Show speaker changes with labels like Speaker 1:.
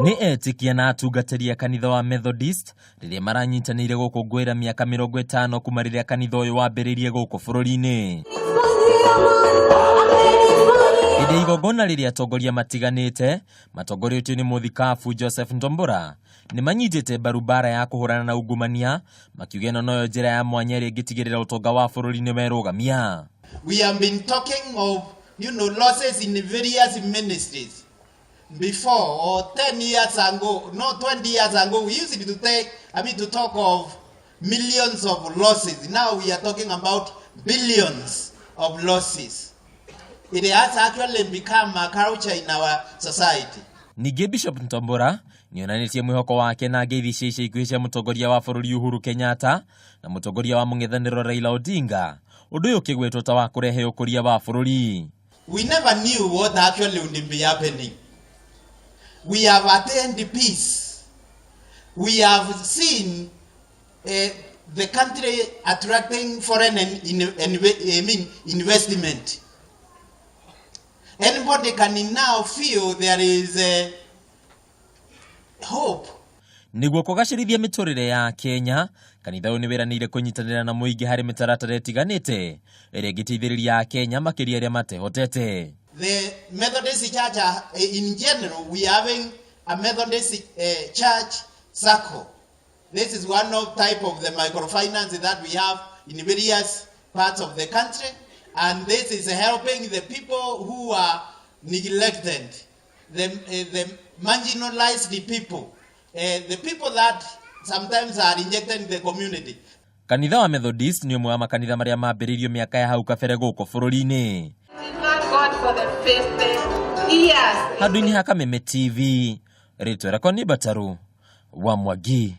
Speaker 1: Nĩ etĩkia na atungatĩri a kanitha wa Methodist rĩrĩa maranyitanĩire gũkũngũĩra mĩaka 50 kuma rĩrĩa kanitha ũyũ wambĩrĩirie gũkũ bũrũri-inĩ. Hĩndĩ ya igongona rĩrĩa atongoria matiganĩte matongoretio nĩ mũthikabu Joseph Ntombora nĩ manyitĩte mbaru mbara ya kũhũrana na ungumania makiuga ĩno noyo njĩra ya mwanya ĩrĩa ĩngĩtigĩrĩra ũtonga wa bũrũri nĩ werũgamia.
Speaker 2: We have been talking of losses in various ministries before, or 10 years ago, no, 20 years ago, we used to take, I mean, to talk of millions of losses. Now we are talking about billions of losses. It has actually become a culture in our society.
Speaker 1: Ningĩ Bishop Ntombora nĩonanĩtie mwĩhoko wake na ngeithi cia ica ikuhĩ cia mũtongoria wa bũrũri Uhuru Kenyatta na mũtongoria wa mũng'ethanĩro Raila Odinga, ũndũ ũyũ ũkĩgwetwo ta wa kũrehe ũkũria wa bũrũri.
Speaker 2: We never knew what actually would be happening. We have attained peace. We have seen the country attracting foreign and in, in, I mean, investment. Anybody can now feel there is a hope.
Speaker 1: Nĩguo kũgacĩrithia mĩtũrĩre ya Kenya, kanitha ũyũ nĩ wĩranĩire kũnyitanĩra na mũingĩ harĩ mĩtaratara ĩtiganĩte ĩrĩa ĩngĩteithĩrĩria Akenya makĩria arĩa matehotete.
Speaker 2: The Methodist Church, in general, we are having a Methodist Church circle. This is one of type of the microfinance that we have in various parts of the country, and this is helping the people who are neglected, the marginalized people, the people that sometimes are rejected in the community.
Speaker 1: Kanitha wa Methodist nĩ ũmwe wa makanitha marĩa mambĩrĩirio mĩaka ya hau kabere gũkũ bũrũri-inĩ.
Speaker 3: Thank God for the 50 years.
Speaker 1: Handũ-inĩ ha Kameme TV, rĩtwa rĩakwa nĩ Mbataru wa Mwangi.